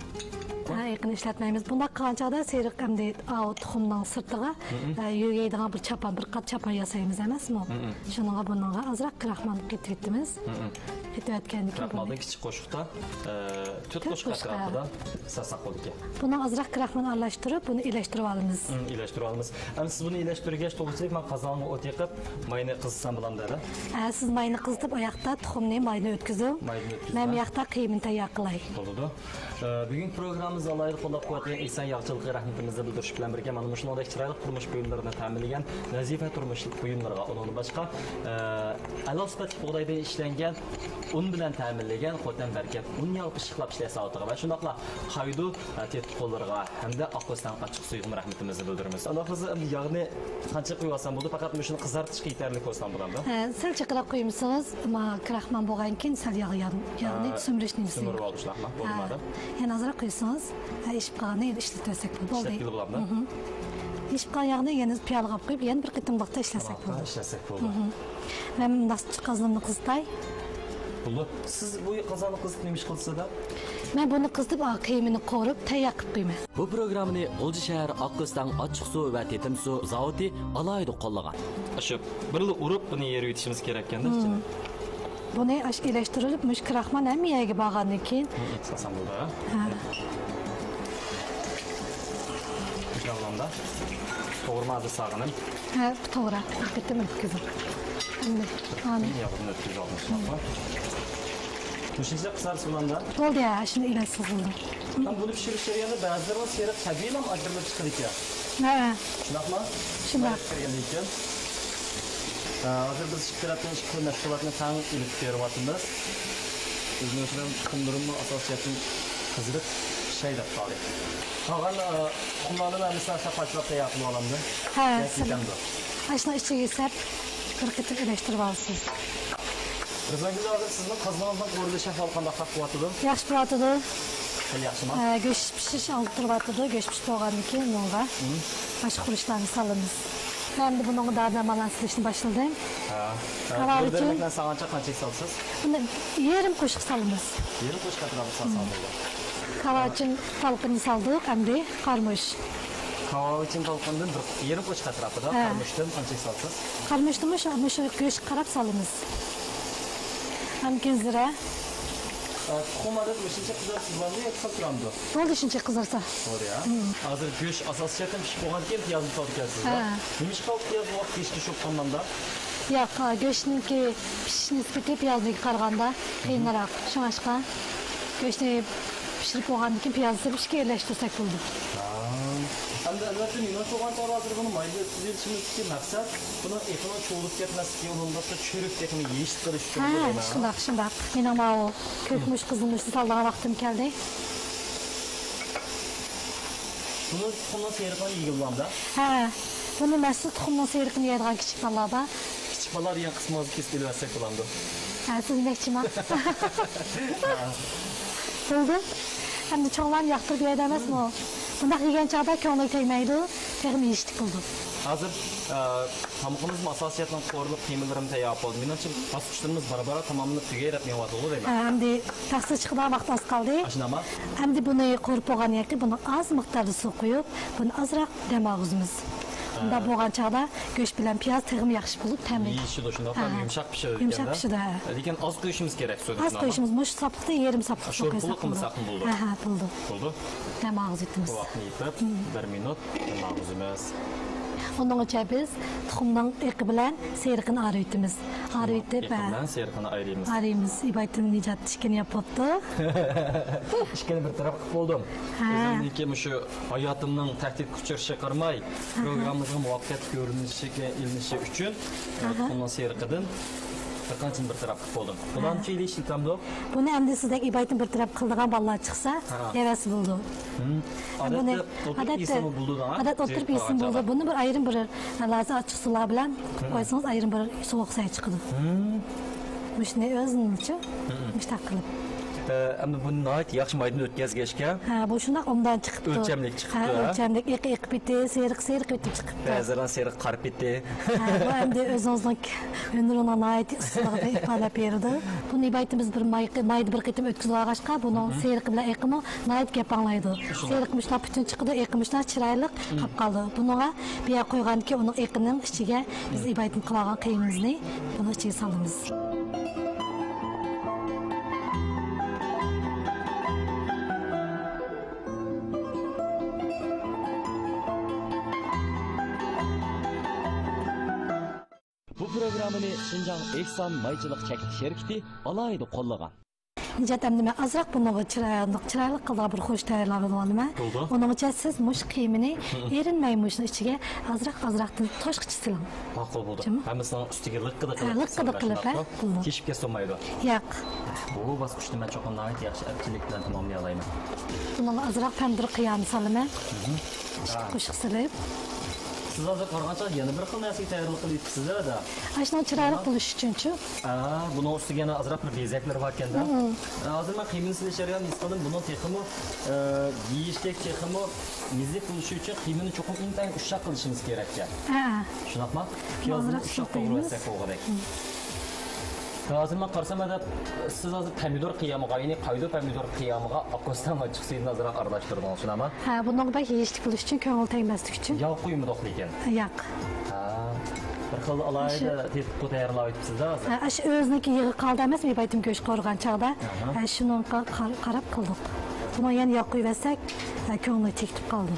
ھە، ئېقىنى ئىشلەتمەيمىز. بۇنداق قىلغان چاغدا سېرىق ئەمدى ئاۋۇ تۇخۇمنىڭ سىرتىغا، مھم. ئە، يۆگەيدىغان بىر چاپان، بىر قات چاپان ياسايمىز ئەمەسمۇ؟ مھم. شۇنىڭغا بۇنىڭغا ئازراق كراخمال قېتىۋېتىمىز. مھم. قېتىۋەتكەندىن كېيىن كراخمالدىن بۇنى كىچىك قوشۇقتا، ئە، تۆت تۆت قوشۇق قوشۇق، ئەتراپىدا ھە. سالساق بولىدىكەن. بۇنىڭ ئازراق كراخمالنى ئارىلاشتۇرۇپ، بۇنى ئىلەشتۈرۈۋالىمىز. مھم، ئىلەشتۈرۈۋالىمىز. ئەمدى سىز بۇنى ئىلەشتۈرگەچ، توغرىچىلىك مەن قازانغا ئوت يېقىپ، ماينى قىزىتسام بولامدۇ ھەدە؟ ھە، سىز ماينى قىزىتىپ، ئاياقتا تۇخۇمنى مايدىن ئۆتكۈزۈڭ. مايدىن ئۆتكۈزۈڭ. مەن بۇ ياقتا قىيمىنى تەييار قىلاي. بولىدۇ. ئە، بۈگۈنكى پروگراممىمىزنى ئالاھىدە قوللاپ قۇۋۋەتلىگەن ئېھسان ياغچىلىقىغا رەھمىتىمىزنى بىلدۈرۈش بىلەن بىرگە، مانا مۇشۇنىڭدەك چىرايلىق تۇرمۇش بۇيۇملىرىنى تەمىنلىگەن نەزىپە تۇرمۇش بۇيۇملىرىغا، ئۇنىڭدىن باشقا، ئە، ئەلا سۈپەتلىك بۇغدايدىن ئىشلەنگەن ئۇن بىلەن تەمىنلىگەن خوتەن بەرىكەت ئۇن ياغ پىششىقلاپ ئىشلەش زاۋۇتىغا ۋە شۇنداقلا خايدۇ، ئە، تېتىتقۇلىرىغا ھەمدە ئاق ئۆستەڭ ئاچچىق سۈيىگىمۇ رەھمىتىمىزنى بىلدۈرىمىز. ئالاقىسى ئەمدى ياغنى قانچە قويۇۋالسام بولىدۇ، پەقەت مۇشۇنى قىزارتىشقا يېتەرلىك بولسام بولامدۇ؟ ھە، سەل جىقراق قويمىسىڭىز، ما، كراخمال بولغاندىن كېيىن سەل ياغ، ياغ، ياغنى ھە، سۈمۈرۈشنى ئېسىڭ. سۈمۈرۈۋالدى شۇنداقمۇ؟ بولدى ھە. مادەم. يەنە ئازراق قويسىڭىز، ھە، ئىششىپ قالغاننى يەنە ئىشلىتىۋەتسەك بولدى. بولدى. ئىشلەتكىلى بولامدۇ؟ مھم. ئىششىپ قالغان ياغنى يەنە پىيالىغا ئاپىرىپ، يەنە بىر قېتىملىقتا ئىشلەتسەك بولدى. ئىشلەتسەك بولدى. مھم. مەن مۇنداق قازىنىمنى قىزىتاي. بولدى. سىز بۇ قازاننى قىزىتىپ نېمە ئىش قىلىسىز دەپ؟ مەن بۇنى قىزىتىپ، ئا، قىيمىنى قورۇپ، تەييار قىلىپ قويىمەن. بۇ پروگراممىنى غۇلجا شەھەر ئاق ئۆستەڭ ئاچچىق سۇ ۋە تېتىم سۇ زاۋۇتى ئالاھىدە قوللىغان. ئاشۇ بىرلا ئۇرۇپ، بۇنى يېرىۋېتىشىمىز كېرەككەندە، مم. ئىچىنى. بۇنى ئاش ئىلەشتۈرۈلۈپ، مۇشۇ كىراخمان ھەممە يەرگە بارغاندىن كېيىن. ئېيتسام بولدى، ھە؟ ھە. توغرىما ھازىر ساغىنىم؟ ھە، توغرا. بىر قېتىم ئۆتكۈزۈڭ. ئەمدى، ئانى. ياغدىن ئۆتكۈزۈپ ئالدىم، شۇنداقمۇ؟ مۇشۇنچە قىزارسا بولامدا؟ بولدى، ھە، شۇنى ئىلەتسىز بولدى. ھەم بۇنى پىشۇرۇش جەريانىدا بەزىلەرنىڭ سېرىق تەبىئىيلا ئاجرىلىپ چىقىدىكەن. ھە. شۇنداقمۇ؟ شۇنداق. ئىككى تەرەپتىن ئىككى مەشغۇلاتنى تەڭ ئېلىپ بېرىۋاتىمىز. بىزنىڭ شۇنىڭ تۇخۇملىرىمۇ ئاساسىي جەھەتتىن قىزىرىپ پىشاي دەپ قالدى. قالغان، ئە، تۇخۇملارنى ھەممىسىنى ئاشۇنداق پارچىلاپ تەييار قىلىپ ئالامدۇ؟ ھە، ياكى سىلەر ئاشۇنىڭ ئىچىگە سەپ بىر قېتىم ئىلەشتۈرۈپ ئالىسىز. رىزۋانگۈل، ھازىر سىزنىڭ قازىنىڭىزنىڭ قورۇلۇشى ئەھۋالى قانداقراق بولۇۋاتىدۇ؟ ياخشى بولۇۋاتىدۇ. خېلى ياخشىما؟ ئە، گۆش پىشىش ئالدىدا تۇرۇۋاتىدۇ. گۆش پىشىپ بولغاندىن كېيىن بۇنىڭغا باشقا خۇرۇچلارنى سالىمىز. مەن ئەمدى بۇنىڭغا دارى دەرمانلارنى سېلىشنى باشلىدىم. ھە. كاۋاپ ئۈچۈن. بۇنى يېرىم قوشۇق سالىمىز. يېرىم قوشۇق ئەتراپىدا سالساڭ بولىدۇ. كاۋاپ ئۈچۈن تالقىننى سالدۇق، ئەمدى قارىمۇچ. كاۋاپ ئۈچۈن تالقىندىن بىر يېرىم قوشۇق ئەتراپىدا، ھە. قارىمۇچتىن قانچىلىك سالىسىز؟ قارىمۇچنىمۇ شۇ، مۇشۇ گۆشكە قاراپ سالىمىز. ئەمدى زىرە. ئە، تۇخۇم ئادەت مۇشۇنچە قىزارسىز بولامدۇ ياكى سەل تۇرامدۇ؟ بولدى، شۇنچە قىزارسا. بولدى يا. ھازىر گۆش ئاساسىي جەھەتتىن پىشىپ بولغاندىن كېيىن پىيازنى سالىدىكەنسىز. ھە. نېمىشقا پىياز بۇ ۋاقىت كېچىكىشى بولۇپ قالمامدا؟ ياق، گۆشنىڭكى پىشىش نىسبىتى پىيازنىڭكىگە قارىغاندا قىيىنراق. شۇڭلاشقا گۆشنى پىشۇرۇپ بولغاندىن كېيىن پىيازنى سېلىپ ئىچىگە ئېرىشتۈرسەك بولىدۇ. ھە. ئەمدى ئەلۋەتتە مېنىڭچە بولغان چاغدا ھازىر بۇنى مايدا ئۆتكۈزۈۋېلىشىمىزدىكى مەقسەت بۇنىڭ ئېقىنىڭ چۇۋۇلۇپ كەتمەسلىكى، ئۇنىڭدىن باشقا چۆرۈك تېخىمۇ يېيىشلىك قىلىش ئۈچۈن ھە، بولىدۇ. شۇنداق، شۇنداق. مېنىڭ ماۋۇ كۆك مۇچ قىزىل مۇچنى سالىدىغان ۋاقتىم كەلدى. بۇنى تۇخۇمنىڭ سېرىقىنى يېگىلى بولامدا؟ ھە، بۇنى مەسىلەن تۇخۇمنىڭ سېرىقىنى يەيدىغان كىچىك بالىلار بار. كىچىك بالىلار دېگەن قىسمىڭىزنى كېسىپ ئېلىۋەتسەك بولامدۇ؟ ھە، سىز دېمەكچىما؟ بولدى. ئەمدى چوڭلارنى ياقتۇرۇپ يەيدۇ ئەمەسمۇ؟ بۇنداق يېگەن چاغدا كۆڭلىگە تەگمەيدۇ، تېخىمۇ يېيىشلىك بولىدۇ. ھازىر، ئە، تامىقىمىزمۇ ئاساسىيەتنىڭ قورۇلۇپ، قىيمىلىرىمۇ تەييار بولدى. مېنىڭچە باسقۇچلىرىمىز بارا-بارا تاماملىنىپ تۈگەي دەپ مېڭىۋاتىدۇ دەيمەن. ھە، ئەمدى تەخسە چىقىدىغان ۋاقىت ئاز قالدى. ئاشۇنداقما؟ ئەمدى بۇنى قورۇپ بولغاندىن كېيىن بۇنىڭ ئاز مىقداردا سۇ قۇيۇپ، بۇنى ئازراق دەم ئالغۇزىمىز. بۇنداق بولغان چاغدا گۆش بىلەن پىياز تېخىمۇ ياخشى بولۇپ، تەمى يېيىشىدۇ، شۇنداق ھە، يۇمشاق پىشىدۇ يۇمشاق ئىكەن-دە. پىشىدۇ، ھە. لېكىن ئاز قويۇشىمىز كېرەك، سۈيىنى ئاز قويۇشىمىز، مۇشۇ ساپلىقتا يېرىم ساپلىقتا قويساق بولىدۇ. ھە، ھە، بولىدۇ. بولدى. دەم ئالغۇزۇۋېتىمىز. بۇ ۋاقىتنى يېپىپ، بىر مىنۇت دەم ئالغۇزىمىز. ئۇنىڭغىچە بىز تۇخۇمنىڭ ئېقى بىلەن سېرىقىنى ئايرىۋېتىمىز. ئايرىۋېتىپ، ئېقى بىلەن سېرىقىنى ئايرىيمىز. ئايرىيمىز. ئىبايتىم نىجات ئىككىنى ياپىپتۇ. ئىككىنى بىر تەرەپ قىلىپ بولدۇم. ھە. ئۆزۈمنىڭكى مۇشۇ ھاياتىمنىڭ تەھدىتكە ئۇچرىشىغا قارىماي، ئاھا، پروگراممىمىزنىڭ مۇۋەپپەقىيەتلىك يۈرۈلۈشىگە ئېلىنىشى ئۈچۈن، ئاھا، تۇخۇمنىڭ سېرىقىدىن بىر قانچىنى بىر تەرەپ قىلىپ بولدۇم. بۇلارنى ھە، قىلىشتىمدۇ؟ بۇنى ئەمدى سىزدەك ئىبايتىن بىر تەرەپ قىلىدىغان بالىلار چىقسا، ھە، ھەۋەسى بولىدۇ. ھىم. بۇنى ئادەتتە ئولتۇرۇپ ئادەتتە، يېسىمۇ بولىدۇ، ھە؟ ئادەتتە ئولتۇرۇپ يېسىمۇ بولىدۇ. بۇنى بىر ئايرىم بىر لازا ئاچچىق سۇلار بىلەن قىلىپ قويسىڭىز، ئايرىم بىر سوغۇق سەي چىقىدۇ. ھىم. مۇشۇنى ئۆزىنىڭچە مۇشۇنداق قىلىپ. ئە، ئەمدى بۇنى ناھايىتى ياخشى مايدىن ئۆتكەزگەچكە، ھە، بۇ شۇنداق ئوبدان چىقىپتۇ. ئۆلچەملىك چىقىپتۇ، ھە، ھە؟ ئۆلچەملىك، ئېقى ئېقىپ كېتى، سېرىق سېرىق ئۆتۈپ چىقىپتۇ. بەزىلەر سېرىق قارا پېتى. ھە، بۇ ئەمدى ئۆزىڭىزنىڭ ھۈنىرىنىڭ ناھايىتى ئۇستىلىقىدا ئىپادىلەپ بېرىدۇ. بۇنى ئىبايىتىمىز بىر ماي، مايدا بىر قېتىم ئۆتكۈزۈپ ئالغاچقا، بۇنىڭ سېرىقى بىلەن ئېقىمۇ ناھايىتى گەپ ئاڭلايدۇ. سېرىق مۇشۇنداق پۈتۈن چىقىدۇ، ئېقى مۇشۇنداق چىرايلىق قاپ قالىدۇ. بۇنىڭغا بۇ يەرگە قويغاندىكىن ئۇنىڭ ئېقىنىڭ ئىچىگە بىز ئىبايىتىن قىلىۋالغان قىيمىمىزنى بۇنىڭ ئىچىگە سالىمىز. بۇ پروگراممىنى شىنجاڭ ئېھسان مايچىلىق چەكلىك شىركىتى ئالاھىدە قوللىغان. نىجات، ئەمدى مەن ئازراق بۇنىڭغا چىرايلىق، چىرايلىق قىلىدىغان بىر خۇرۇچ تەييارلاپ بولدىمەن. بولدى. ئۇنىڭغىچە سىز مۇشۇ قىيمىنى ئېرىنمەي مۇشۇنىڭ ئىچىگە ئازراق، ئازراقتىن توشقىچە سېلىڭ. ماقۇل بولدى. ھەممىسىنىڭ ئۈستىگە لىققىدە قىلىپ، ھە، لىققىدە قىلىپ، ھە، بولدى. تېشىپ كەتسە بولمايدۇ. ياق. بۇ باسقۇچنى مەن چوقۇم ناھايىتى ياخشى ئەپچىللىك بىلەن تاماملىيالايمەن. بۇنىڭغا ئازراق پەمىدۇر قىيامى سالىمەن. ئىككى قوشۇق سېلىپ. سىز ھازىر قارىغانچە يەنە بىر خىل نەرسىگە تەييارلىق قىلىۋېتىپسىز-دە. ئاشۇنىڭ چىرايلىق بولۇشى ئۈچۈنچۇ. ئا، بۇنىڭ ئۈستىگە يەنە ئازراق بىر بېزەكلىرى باركەن-دە. ئا، ھازىر مەن قىيمىنى سېلىش جەريانىدا ھېس قىلدىم، بۇنىڭ تېخىمۇ، ئە، يېيىشلىك، تېخىمۇ مېززىلىك بولۇشى ئۈچۈن قىيمىنى چوقۇم ئىنتايىن ئۇششاق قىلىشىمىز كېرەككەن. ھە. شۇنداقمۇ؟ پىيازنى ئۇششاق توغرىلىساق بولغۇدەك. ھازىر مەن قارىسام، ئادەت، سىز ھازىر پەمىدۇر قىيامىغا، يەنى قايدۇ پەمىدۇر قىيامىغا ئاكوستان ئاچچىق سۈيىدىن ئازراق ئارىلاشتۇردىڭىز، شۇنداقمۇ؟ ھە، بۇنىڭغا بەك يېيىشلىك بولۇش ئۈچۈن، كۆڭۈل تەگمەسلىك ئۈچۈن. ياغ قۇيمىدۇق لېكىن. ياق. ھە، بىر ئالاھىدە تېتىتقۇ تەييارلاۋېتىپسىز-دە ھازىر. ھە، ئاشۇ ئۆزىنىڭكى يېغى قالدى ئەمەسمۇ، ئىبراھىم گۆش قورۇغان چاغدا. ئاھا. ھە، شۇنىڭغا قار-، قاراپ قىلدۇق. بۇنى يەنە ياغ قۇيۇۋەتسەك، ھە، كۆڭلى تېكىتىپ قالدى.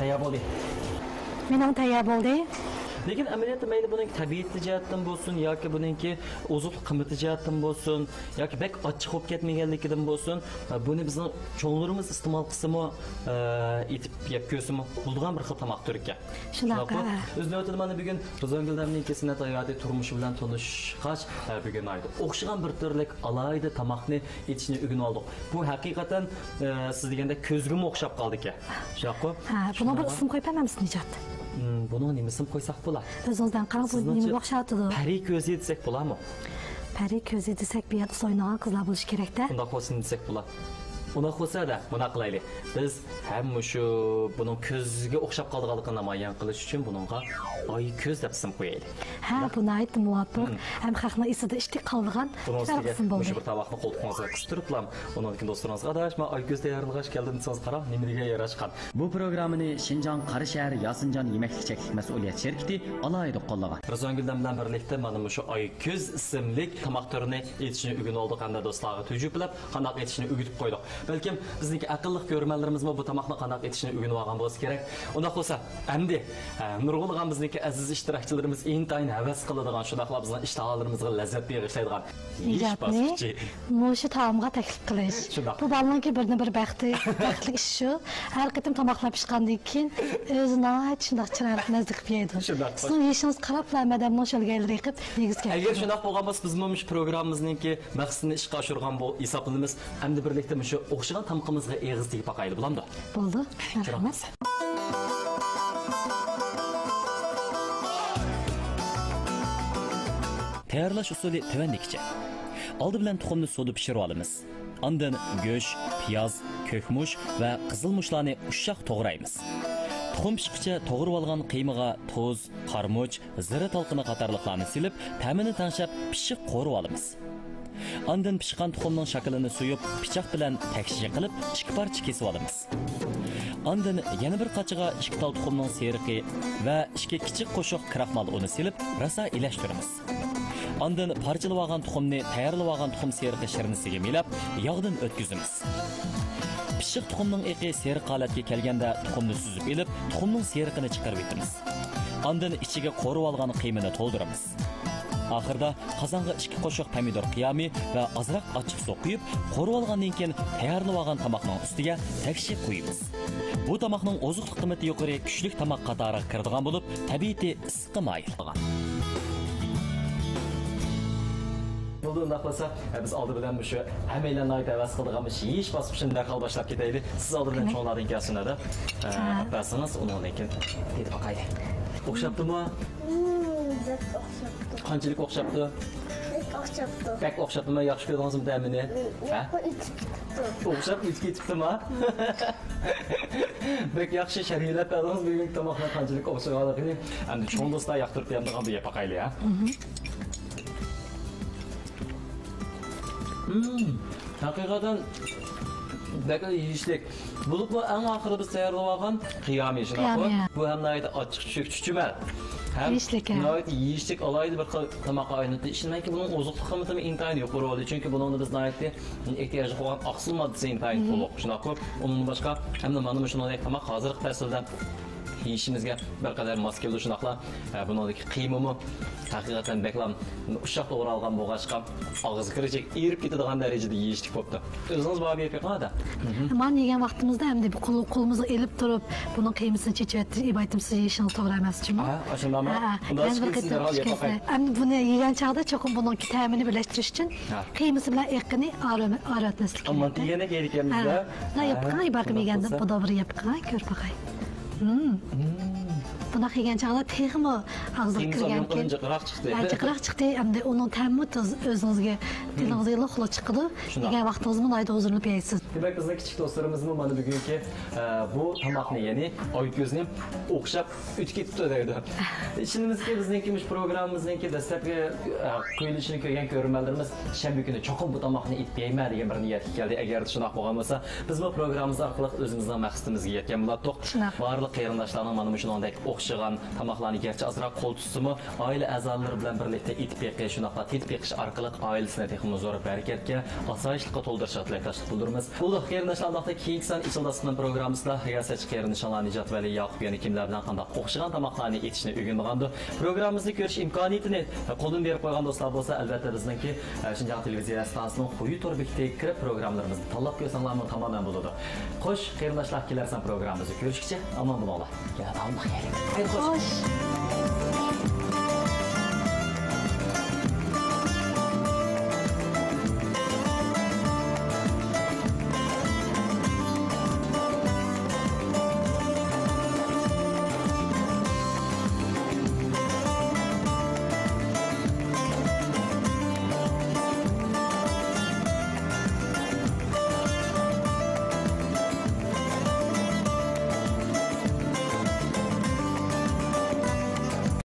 تەييار بولدى. مېنىڭ تەييار بولدى. لېكىن ئەمەلىيەتتە مەيلى بۇنىڭ تەبىئىتى جەھەتتىن بولسۇن ياكى بۇنىڭكى ئوزۇقلۇق قىممىتى جەھەتتىن بولسۇن ياكى بەك ئاچچىق بولۇپ كەتمىگەنلىكىدىن بولسۇن، بۇنى بىزنىڭ چوڭلىرىمىز ئىستېمال قىلسىمۇ، ئېتىپ يەپ كۆرسىمۇ بولىدىغان بىر خىل تاماق تۈرى ئىكەن. شۇنداق، شۇنداققۇ؟ ھە. ئۆز نۆۋىتىدە مانا بۈگۈن رىزۋانگۈل دەمنىڭكى سۈنئەت ھاياتى تۇرمۇشى بىلەن تونۇشقاچ، ھە، بۈگۈن ئايدا ئوخشىغان بىر تۈرلۈك ئالاھىدە تاماقنى ئېتىشنى ئۆگىنىۋالدۇق. بۇ ھەقىقەتەن، ئە، سىز دېگەندەك كۆزگىمۇ ئوخشاپ قالدىكەن. شۇنداققۇ؟ ھە، بۇنىڭغا بىر ئىسىم قويۇپ بەرمەمسىز، نىجات؟ ھىم، بۇنىڭغا نېمە ئىسىم قويساق بولا؟ ئۆزىڭىزدىن قاراڭ، بۇ نېمىگە ئوخشاۋاتىدۇ؟ پەرى كۆزى دېسەك بولامۇ؟ پەرى كۆزى دېسەك، بۇ يەردە ئوينىغان قىزلار بولۇشى كېرەك-دە. ئۇنداق بولسا نېمە دېسەك بولا؟ ئۇنداق بولسا-دە، مۇنداق قىلايلى. بىز ھەم مۇشۇ بۇنىڭ كۆزگە ئوخشاپ قالىدىغانلىقىنى نامايان قىلىش ئۈچۈن بۇنىڭغا ئايكۆز دەپ ئىسىم قويايلى. ھە، بۇ ناھايىتى مۇۋاپىق. ھەم خەقنىڭ ئېسىدە ئىشتىك قالىدىغان گۈزەل ئىسىم بولدى. مۇشۇ بىر تاۋاقنى قولتۇقىڭىزغا قىستۇرۇپلا، ئۇنىڭدىن كېيىن دوستلىرىڭىزغا، «ئاداش، مانا ئايكۆز تەييارلىغاچ كەلدىم» دېسىڭىز، قاراڭ، نېمە دېگەن ياراشقان. بۇ پروگراممىنى شىنجاڭ قاراشەھەر ياسىنجان يېمەكلىك چەكلىك مەسئۇلىيەت شىركىتى ئالاھىدە قوللىغان. رىزۋانگۈل دەم بىلەن بىرلىكتە مانا مۇشۇ ئايكۆز ئىسىملىك تاماق تۈرىنى ئېتىشنى ئۆگىنىۋالدۇق ھەمدە دوستلارغا تۈجۈپلەپ، قانداق ئېتىشنى ئۆگىتىپ قويدۇق. بەلكىم بىزنىڭكى ئەقىللىق كۆرۈرمەنلىرىمىزمۇ بۇ تاماقنى قانداق ئېتىشنى ئۆگىنىۋالغان بولسا كېرەك. ئۇنداق بولسا، ئەمدى، ئە، نۇرغۇنلىغان بىزنىڭكى ئەزىز ئىشتىراكچىلىرىمىز ئىنتايىن ھەۋەس قىلىدىغان، شۇنداقلا بىزنىڭ ئىشتىھالىرىمىزغا لەززەت بېغىشلايدىغان يېيىش باسقۇچى. نىجاتنى مۇشۇ تائامغا تەكلىپ قىلىش. شۇنداق. بۇ بالىنىڭكى بىردىنبىر بەختى، بەختلىك ئىش شۇ. ھەر قېتىم تاماقلار پىشقاندىن كېيىن ئۆزى ناھايىتى شۇنداق چىرايلىق مەززە قىلىپ يەيدۇ. شۇنداق. سىزنىڭ يېيىشىڭىزگە قاراپلا ھەممە ئادەمنىڭ شۆلگەيلىرى ئېقىپ، يېگۈسى كېلىپ كېتىدۇ. ئەگەر شۇنداق بولغان بولسا، بىزمۇ مۇشۇ پروگراممىمىزنىڭكى مەقسىتىنى ئىشقا ئاشۇرغان بولۇپ ھېسابلىنىمىز. ئەمدى بىرلىكتە مۇشۇ ئوخشىغان تامىقىمىزغا ئېغىز تېگىپ باقايلى، بولامدۇ؟ بولىدۇ، مەرھەمەت. تەييارلاش ئۇسۇلى تۆۋەندىكىچە. ئالدى بىلەن تۇخۇمنى سۇدا پىشۇرۇۋالىمىز. ئاندىن گۆش، پىياز، كۆكمۇچ ۋە قىزىلمۇچلارنى ئۇششاق توغرايمىز. تۇخۇم پىشقىچە توغرىۋالغان قىيمىغا تۇز، قارىمۇچ، زىرە تالقىنى قاتارلىقلارنى سېلىپ، تەمىنى تەڭشەپ، پىششىق قورۇۋالىمىز. ئاندىن پىشقان تۇخۇمنىڭ شاكىلىنى سويۇپ، پىچاق بىلەن تەكشى قىلىپ، ئىككى پارچە كېسىۋالىمىز. ئاندىن يەنە بىر قاچىغا ئىككى تال تۇخۇمنىڭ سېرىقى ۋە ئىككى كىچىك قوشۇق كراخمال ئۇنى سېلىپ، راسا ئىلەشتۈرىمىز. ئاندىن پارچىلىۋالغان تۇخۇمنى تەييارلىۋالغان تۇخۇم سېرىقى شىرنىسىگە مىلاپ، ياغدىن ئۆتكۈزىمىز. پىششىق تۇخۇمنىڭ ئېقى سېرىق ھالەتكە كەلگەندە، تۇخۇمنى سۈزۈپ ئېلىپ، تۇخۇمنىڭ سېرىقىنى چىقىرىۋېتىمىز. ئاندىن ئىچىگە قورۇۋالغان قىيمىنى تولدۇرىمىز. ئاخىرىدا قازانغا ئىككى قوشۇق پەمىدۇر قىيامى ۋە ئازراق ئاچچىق سۇ قۇيۇپ، قورۇۋالغاندىن كېيىن، تەييارلىۋالغان تاماقنىڭ ئۈستىگە تەكشى قۇيىمىز. بۇ تاماقنىڭ ئوزۇقلۇق قىممىتى يۇقىرى، كۈچلۈك تاماق قاتارىغا كىرىدىغان بولۇپ، تەبىئىتى ئىسسىققا مايىل. بولدى، ئۇنداق بولسا، بىز ئالدى بىلەن مۇشۇ ھەممەيلەن ناھايىتى ھەۋەس قىلىدىغان مۇشۇ يېيىش باسقۇچىنى دەرھال باشلاپ كېتەيلى. سىز ئالدى بىلەن چوڭلاردىن كەلسۇن ھەدە. ئەپەرسىڭىز، ئۇنىڭدىن كېيىن تېتىپ باقايلى. ئوخشاپتىمۇ؟ مم، بەك ئوخشاپتۇ. قانچىلىك ئوخشاپتۇ؟ بەك ئوخشاپتۇ. بەك ئوخشاپتىمۇ؟ ياخشى كۆردىڭىزمۇ تەمىنى؟ ھە؟ ياققان ئۆتۈپ كېتىپتۇ. ئوخشاپ ئۆتۈپ كېتىپتىما؟ بەك ياخشى شەرھلەپ بەردىڭىز بۈگۈنكى تاماقنىڭ قانچىلىك ئوخشىغانلىقىنى. ئەمدى چوڭ دوستلار ياقتۇرۇپ يەمدىغان بىر يەپ باقايلى، ھە؟ مم، ھەقىقەتەن بەكلا يېيىشلىك. بولۇپمۇ ئەڭ ئاخىرىدا بىز تەييارلىۋالغان قىيامى، شۇنداقمۇ؟ قىيامى. بۇ ھەم ناھايىتى ئاچچىق، چۈچۈك، چۈچۈمەل. ھەم يېيىشلىك، ھە. ناھايىتى يېيىشلىك، ئالاھىدە بىر خىل تاماققا ئايلىنىپتۇ. ئىشىنىمەنكى، بۇنىڭ ئوزۇقلۇق قىممىتىمۇ ئىنتايىن يۇقىرى بولدى. چۈنكى بۇنىڭدا بىز ناھايىتى ئېھتىياجلىق بولغان ئاقسىل ماددىسى ئىنتايىن تولۇق، شۇنداقمۇ؟ ئۇنىڭدىن باشقا، ھەمدە مانا مۇشۇنداق تاماق ھازىرقى پەسىلدە يېيىشىمىزگە بىر قەدەر ماس كېلىدۇ. شۇنداقلا، ئە، بۇنىڭدىكى قىيمىمۇ ھەقىقەتەن بەكلا ئۇششاق توغرالغان بولغاچقا، ئاغزىغا كىرگۈچە ئېرىپ كېتىدىغان دەرىجىدە يېيىشلىك بوپتۇ. ئۆزىڭىز بارمۇ يەپ بېقىڭ ھەدە. مانا يېگەن ۋاقتىمىزدا ئەمدى بۇ قول-، قولىمىزغا ئېلىپ تۇرۇپ، بۇنىڭ قىيمىسىنى چېچىۋەتتى، ئىبايتىم، سىز يېيىشىڭىز توغرا ئەمەس جۇمۇ. ھە، ئاشۇنداقمۇ؟ ھە، ھە. ئۇنداق يەنە بىر قېتىم چۈشكەنسىز، دەرھال يەپ باقاي. ئەمدى بۇنى يېگەن چاغدا چوقۇم بۇنىڭكى تەمىنى بىرلەشتۈرۈش ئۈچۈن، ھە، قىيمىسى بىلەن ئېقىنى ئايرىۋەتمەسلىك كېرەك. ئامما دېگەندەك يەيدىكەنمىز-دە. ھە. ھە، يەپ بېقىڭ، ئىباقىم يېگەندە بۇدا بىر يەپ بېقىڭ، كۆرۈپ باقاي. ھىم. ھىم. يېگەن چاغدا تېخىمۇ ئاغزىغا كىرگەنكى، جىقراق چىقتى. ھە، جىقراق چىقتى. ئەمدى ئۇنىڭ تەمىمۇ تېز ئۆزىڭىزگە، تېنىڭىزگە لوقلا چىقىدۇ. دېگەن ۋاقتىڭىزمۇ ناھايىتى ھۇزۇرلىنىپ يەيسىز. دېمەك، بىزنىڭ كىچىك دوستلىرىمىزمۇ مانا بۈگۈنكى، ئە، بۇ تاماقنى، يەنى ئايكۆزنى ئوخشاپ ئۆتۈپ كېتىپتۇ دەيدۇ. ئىشىنىمىزكى، بىزنىڭكى مۇشۇ پروگراممىمىزنىڭكى دەسلەپكى، ئە، قويۇلۇشىنى كۆرگەن كۆرۈرمەنلىرىمىز شەنبە كۈنى چوقۇم بۇ تاماقنى ئېتىپ يەيمەن دېگەن بىر نىيەتكە كەلدى. ئەگەردە شۇنداق بولغان بولسا، بىزمۇ پروگراممىمىز ئارقىلىق ئۆزىمىزنىڭ مەقسىتىمىزگە يەتكەن بولاتتۇق. شۇنداق. بارلىق قېرىنداشلارنىڭ مانا مۇشۇنىڭدەك ئوخشىغان تاماقلارنى گەرچە ئازراق قول تۇتسىمۇ، ئائىلە ئەزالىرى بىلەن بىرلىكتە ئېتىپ بېقىش، شۇنداقلا تېتىپ بېقىش ئارقىلىق ئائىلىسىنى تېخىمۇ زور بەرىكەتكە، ئاسايىشلىققا تولدۇرۇشىغا تىلەكداشلىق بىلدۈرىمىز. بولدى، قېرىنداشلار، ئۇنداقتا كېيىنكى سان ئىچىلداسلىقنىڭ پروگراممىسىدا رىياسەتچى قېرىندىشىڭلار نىجات ۋەلى ياقۇپ يەنە كىملەر بىلەن قانداق ئوخشىغان تاماقلارنى ئېتىشنى ئۆگىنىدىغاندۇ. پروگراممىمىزنى كۆرۈش ئىمكانىيىتىنى قولدىن بېرىپ قويغان دوستلار بولسا، ئەلۋەتتە بىزنىڭكى، ئە، شىنجاڭ تېلېۋىزىيە ئىستانسىسىنىڭ خۇيى تور بېكىتىگە كىرىپ پروگراممىلىرىمىزنى تاللاپ كۆرسەڭلارمۇ تامامەن بولىدۇ. خوش، قېرىنداشلار، كېلەر سان پروگراممىمىزدا كۆرۈشكىچە ئامان بولۇڭلار. يەنە تاغىملىق يەرگە. خەير خوش. خوش.